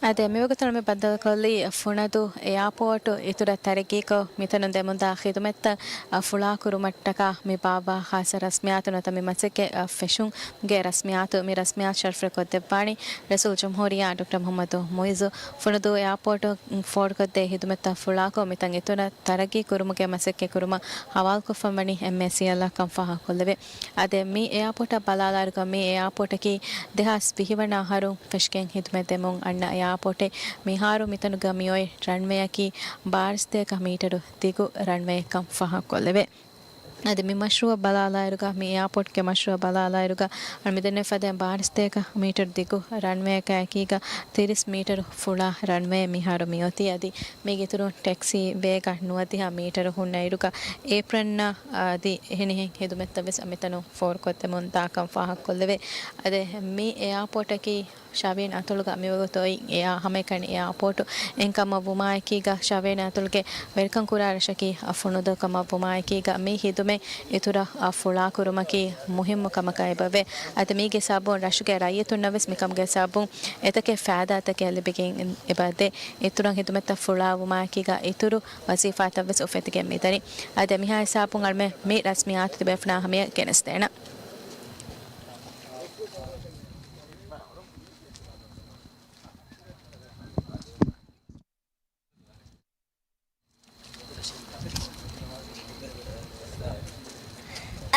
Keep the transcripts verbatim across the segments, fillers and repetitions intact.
އާދެ، މިވަގުތު މި ބައްދަލުކޮށްލީ ފުނަދޫ އެއާޕޯޓު އިތުރަށް ތަރައްގީކޮށް، މިތަނުން ދެމުންދާ ޚިދުމަތްތައް ފުޅާކުރުމަށްޓަކާ މި ބާއްވާ ޚާއްޞަ ރަސްމިއްޔާތު ނުވަތަ މި މަސައްކަތް ފެށުމުގެ ރަސްމިއްޔާތު، މި ރަސްމިއްޔާތު ޝަރަފްވެރިކޮށްދެއްވާނީ ރައީސުލްޖުމްހޫރިއްޔާ ޑޮކްޓަރ މުޙައްމަދު މުޢިއްޒު. ފުނަދޫ އެއާޕޯޓު ފޯރުކޮށްދޭ ޚިދުމަތްތައް ފުޅާކޮށް، މިތަން އިތުރަށް ތަރައްގީ ކުރުމުގެ މަސައްކަތް ކުރުމަށް ހަވާލުކޮށްފަ ވަނީ އެމްއޭސީއެލްއަށް ކަން ފާހަގަކޮށްލެވޭ. އާދެ، މި އެއާޕޯޓަށް ބަލާލާއިރުގަ މި އެއާޕޯޓަކީ ދެހާސް ވިހި ވަނަ އަހަރު ފެށިގެން ޚިދުމަތް ދެމުން އަންނަ އެއާޕޯޓެއް. މިހާރު މިތަނުގަ މިއޮތް ރަންވޭއަކީ ބާރަ ސަތޭކަ މީޓަރު ދިގު ރަންވޭއެއްކަން ފާހަގަކޮށްލެވޭ. އަދި މި މަޝްރޫއަށް ބަލާލާއިރުގަ، މި އެއާޕޯޓްގެ މަޝްރޫއަށް ބަލާލާއިރުގަ، އަޅު މިދެންނެވި ފަދައިން ބާރަ ސަތޭކަ މީޓަރު ދިގު ރަންވޭއަކާއެކީގަ ތިރީސް މީޓަރު ފުޅާ ރަންވޭ މިހާރު މިއޮތީ. އަދި މީގެ އިތުރުން ޓެކްސީ ވޭގަން ނުވަދިހަ މީޓަރު ހުންނަ އިރުގަ އޭޕްރަންއާ އަދި އެހެނިހެން ޚިދުމަތްތައް ވެސް މިތަނުން ފޯރުކޮށްދެމުން ދާކަން ފާހަގަކޮށްލެވޭ. އަދި މި އެއާޕޯޓަކީ ޝަވިޔަނި އަތޮޅުގަ މިވަގުތު އޮތް އެއާ ހަމައެކަނި އެއާޕޯޓު އެއްކަމަށް ވުމާއެކީގަ، ޝަވިޔަނި އަތޮޅުގެ ވެރިކަން ކުރާ ރަށަކީ ފުނަދޫ ކަމަށް ވުމާއެކީގަ، މި ޚިދުމަތް އިތުރަށް ފުޅާކުރުމަކީ މުހިއްމު ކަމަކަށް އެބަވޭ. އަދި މީގެ ސަބަބުން ރަށުގެ ރައްޔިތުންނަށް ވެސް މިކަމުގެ ސަބަބުން އެތަކެއް ފައިދާތަކެއް ލިބިގެން އެބަދޭ. އިތުރަށް ޚިދުމަތްތައް ފުޅާވުމާއެކީގަ އިތުރު ވަޒީފާތައް ވެސް އުފެދިގެން މިދަނީ. އަދި މިހާ ހިސާބުން އަޅުމެން މި ރަސްމިއްޔާތު ތިބޭފުޅާ ހަމަޔަށް ގެނެސްދޭނަން.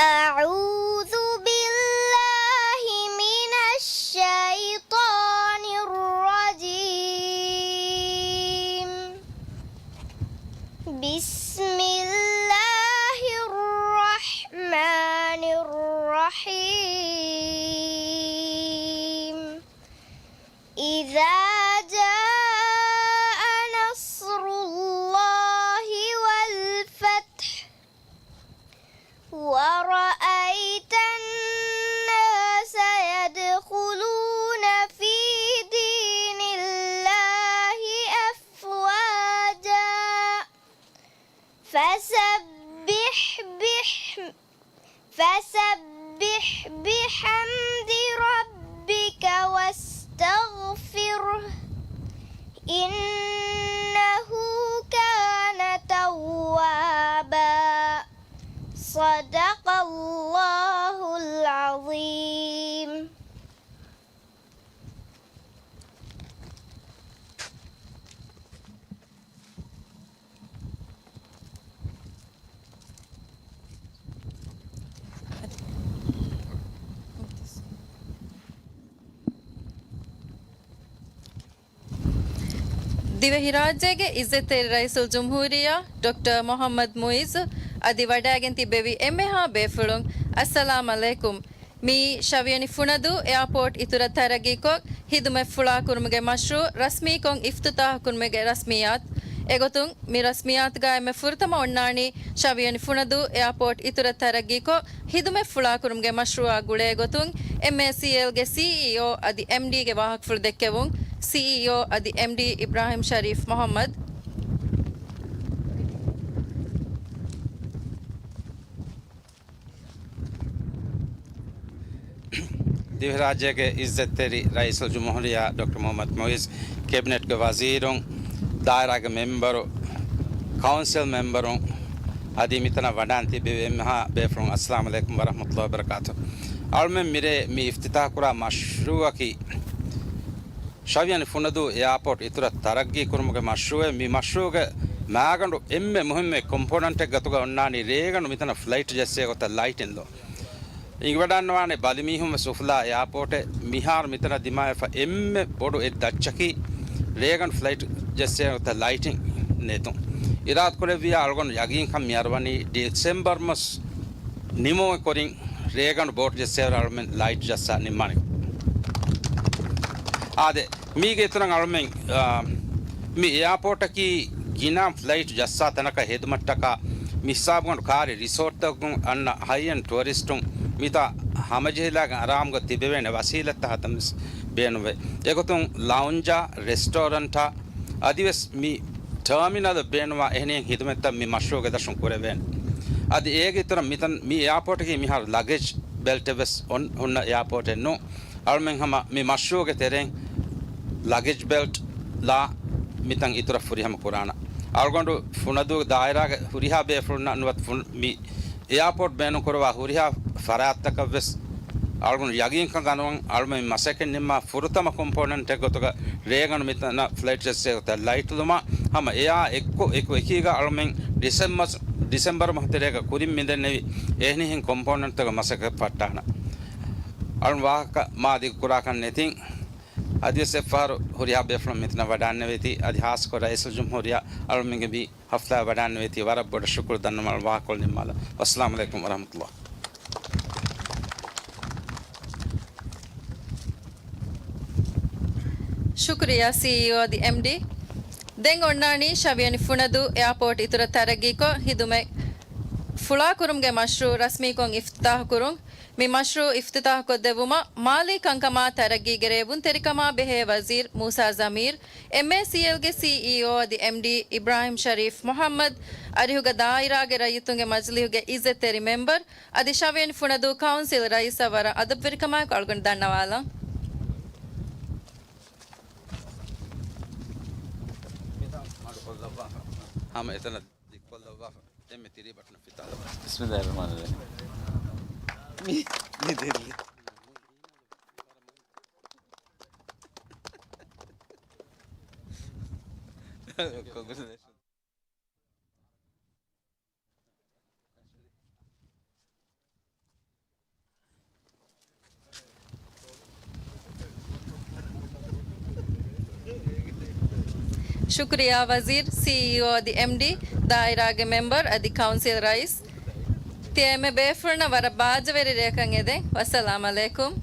أعوذ بالله من الشيطان الرجيم. بسم الله الرحمن الرحيم. إذا جاء نصر الله والفتح ورأيت الناس يدخلون في دين الله أفواجا فسبح بحم فسبح بحمد ربك واستغفره إنه كان توابا. صدق الله العظيم. ދިވެހިރާއްޖޭގެ އިއްޒަތްތެރި ރައީސުލްޖުމްހޫރިއްޔާ ޑޮކްޓަރ މުޙައްމަދު މުޢިއްޒު އަދި ވަޑައިގެން ތިއްބެވި އެންމެހާ ބޭފުޅުން، އައްސަލާމް ޢަލައިކުމް. މިއީ ޝަވިޔަނި ފުނަދޫ އެއާޕޯޓް އިތުރަށް ތަރައްގީކޮށް، ޚިދުމަތް ފުޅާކުރުމުގެ މަޝްރޫޢު ރަސްމީކޮށް އިފްތިތާޙުކުރުމުގެ ރަސްމިއްޔާތު. އެގޮތުން، މި ރަސްމިއްޔާތުގައި އެންމެ ފުރަތަމަ އޮންނާނީ ޝަވިޔަނި ފުނަދޫ އެއާޕޯޓް އިތުރަށް ތަރައްގީކޮށް، ޚިދުމަތް ފުޅާކުރުމުގެ މަޝްރޫޢާ ގުޅޭގޮތުން، އެމްއޭސީއެލްގެ ސީއީއޯ އަދި އެމްޑީގެ ވާހަކަފުޅު ދެއްކެވުން. ސީއީއޯ އަދި އެމްޑީ އިބްރާހިމް ޝަރީފް މުޙައްމަދު. ދިވެހިރާއްޖޭގެ އިއްޒަތްތެރި ރައީސުލްޖުމްހޫރިއްޔާ ޑޮކްޓަރ މުޙައްމަދު މުޢިއްޒު، ކެބިނެޓްގެ ވަޒީރުން، ދާއިރާގެ މެމްބަރު، ކައުންސިލް މެމްބަރުން އަދި މިތަނަށް ވަޑައިން ތިއްބެވި އެންމެހާ ބޭފުޅުން، އައްސަލާމް ޢަލައިކުމް ވަރަޙްމަތުﷲ ވަބަރަކާތު. އަޅުމެން މިރޭ މި އިފްތިތާޙުކުރާ މަޝްރޫޢަކީ ޝަވިޔަނި ފުނަދޫ އެއާޕޯޓް އިތުރަށް ތަރައްގީ ކުރުމުގެ މަޝްރޫޢެއް. މި މަޝްރޫޢުގެ މާގަނޑު އެންމެ މުހިއްމު ކޮމްޕޯނެންޓެއް ގޮތުގަ އޮންނާނީ ރޭގަނޑު މިތަނަށް ފްލައިޓް ޖެއްސޭ ގޮތަށް ލައިޓިން ދޯ. އިނގިވަޑައިންނަވާނެ ބަލިމީހުން ވެސް އުފުލާ އެއާޕޯޓެއް. މިހާރު މިތަނަށް ދިމާވެފަ އެންމެ ބޮޑު އެއް ދައްޗަކީ ރޭގަނޑު ފްލައިޓް ޖެއްސޭ ގޮތަށް ލައިޓިން ނެތުން. އިރާދަކުރެއްވިޔާ އަޅުގަނޑު ޔަގީންކަން މި އަރުވަނީ ޑިސެމްބަރު މަސް ނިމުމުގެ ކުރިން ރޭގަނޑު ބޯޓު ޖެއްސޭވަރަށް އަޅުމެން ލައިޓް ޖައްސާ ނިންމާނެ. އާދެ، މީގެ އިތުރަށް އަޅުމެން، އާ، މި އެއާޕޯޓަކީ ގިނަ ފްލައިޓް ޖައްސާ ތަނަކަށް ހެދުމަށްޓަކާ މި ހިސާބުގަނޑު ކާރި ރިސޯޓްތަކުން އަންނަ ހައިއެންޑް ޓުއަރިސްޓުން މިތާ ހަމަޖެހިލާގެން އަރާމުގަ ތިބެވޭނެ ވަސީލަތްތައް ހަތަން ވެސް ބޭނުންވޭ. އެގޮތުން ލައުންޖާ، ރެސްޓޯރަންޓާ، އަދިވެސް މި ޓާމިނަލަށް ބޭނުންވާ އެހެނިހެން ހިދުމަތްތައް މި މަޝްރޫޢުގެ ދަށުން ކުރެވޭނެ. އަދި އޭގެ އިތުރަށް މިތަން މި އެއާޕޯޓަކީ މިހާރު ލަގޭޖް ބެލްޓެއް ވެސް އޮން-، ހުންނަ އެއާޕޯޓެއް ނޫން. އަޅުމެން ހަމަ މި މަޝްރޫޢުގެ ތެރެއިން ލަގޭޖް ބެލްޓް، ލާ މިތަން އިތުރަށް ފުރިހަމަ ކުރާނަ. އަޅުގަނޑު ފުނަދޫ ދާއިރާގެ ހުރިހާ ބޭފުޅުންނަށް ނުވަތަ ފުން-، މި އެއާޕޯޓް ބޭނުންކުރަވާ ހުރިހާ ފަރާތްތަކަށްވެސް އަޅުގަނޑު ޔަގީންކަން ގަނުވަން. އަޅުމެން މަސައްކަތް ނިންމާ ފުރަތަމަ ކޮމްޕޯނެންޓެއް ގޮތުގަ ރޭގަނޑު މިތަނަށް ފްލައިޓް ޖެއްސެއް ގޮތަށް ލައިޓް ލުމާ ހަމަ އެއާ އެއްކޮށް އެކު އެކީގަ އަޅުމެން ޑިސެމްބަރ، ޑިސެމްބަރު މަހު ތެރޭގަ ކުރިން މިދެންނެވި އެހެނިހެން ކޮމްޕޯނެންޓްތަކަށް މަސައްކަތް ފައްޓާނަ. އަޅުން ވާހަކަ މާ ދިގުކުރާކަށް ނެތިން. އަދިވެސް އެއްފަހަރު ހުރިހާ ބޭފުޅުން މިތަނަށް ވަޑާންނެވޭތީ، އަދި ހާއްސަކޮށް ރައީސުލްޖުމްހޫރިއްޔާ އަޅުމެންގެ މި ހަފްލާ ވަޑާންނެވޭތީ ވަރަށް ބޮޑަށް ޝުކުރު ދަންނަވަން ވާހަކަކޮޅު ނިންމާލަން. ވައްސަލާމު ޢަލައިކުމް ވަރަޙްމަތުﷲ. ޝުކުރިއްޔާ ސީއީއޯ އަދި އެމްޑީ. ދެން އޮންނާނީ ޝަވިޔަނި ފުނަދޫ އެއާޕޯޓް އިތުރަށް ތަރައްގީކޮށް ހިދުމަތް ފުޅާކުރުމުގެ މަޝްރޫޢު ރަސްމީކޮށް އިފްތިތާޙުކުރުން. މި މަޝްރޫޢު އިފްތިތާޙުކޮށްދެއްވުމަށް މާލީ ކަންކަމާ ތަރައްގީގެ ރޭވުންތެރިކަމާ ބެހޭ ވަޒީރު މޫސާ ޒަމީރު، އެމްއޭސީއެލްގެ ސީއީއޯ އަދި އެމްޑީ އިބްރާހިމް ޝަރީފް މުޙައްމަދު، އަރިހުގަ ދާއިރާގެ ރައްޔިތުންގެ މަޖިލީހުގެ އިއްޒަތްތެރި މެމްބަރު އަދި ޝަވިޔަނި ފުނަދޫ ކައުންސިލް ރައީސަށް ވަރަށް އަދަބުވެރިކަމާއެކު އަޅުގަނޑު ދަންނަވާލަން. ހަމަ އެތަނަށް ދިއްކޮށްލައްވާފަ. އެންމެ ތިރީ ބަޓަނަށް ފިތާލަބަ. بسم الله الرحمن الرحيم. މި، މި ދިއްލި. ޝުކުރިއްޔާ ވަޒީރު، ސީއީއޯ އަދި އެމްޑީ، ދާއިރާގެ މެމްބަރު އަދި ކައުންސިލް ރައީސް. ތިޔަ އެންމެ ބޭފުޅުންނަށް ވަރަށް ބާއްޖަވެރި ރެއަކަށް އެދެން. ވައްސަލާމް ޢަލައިކުމް.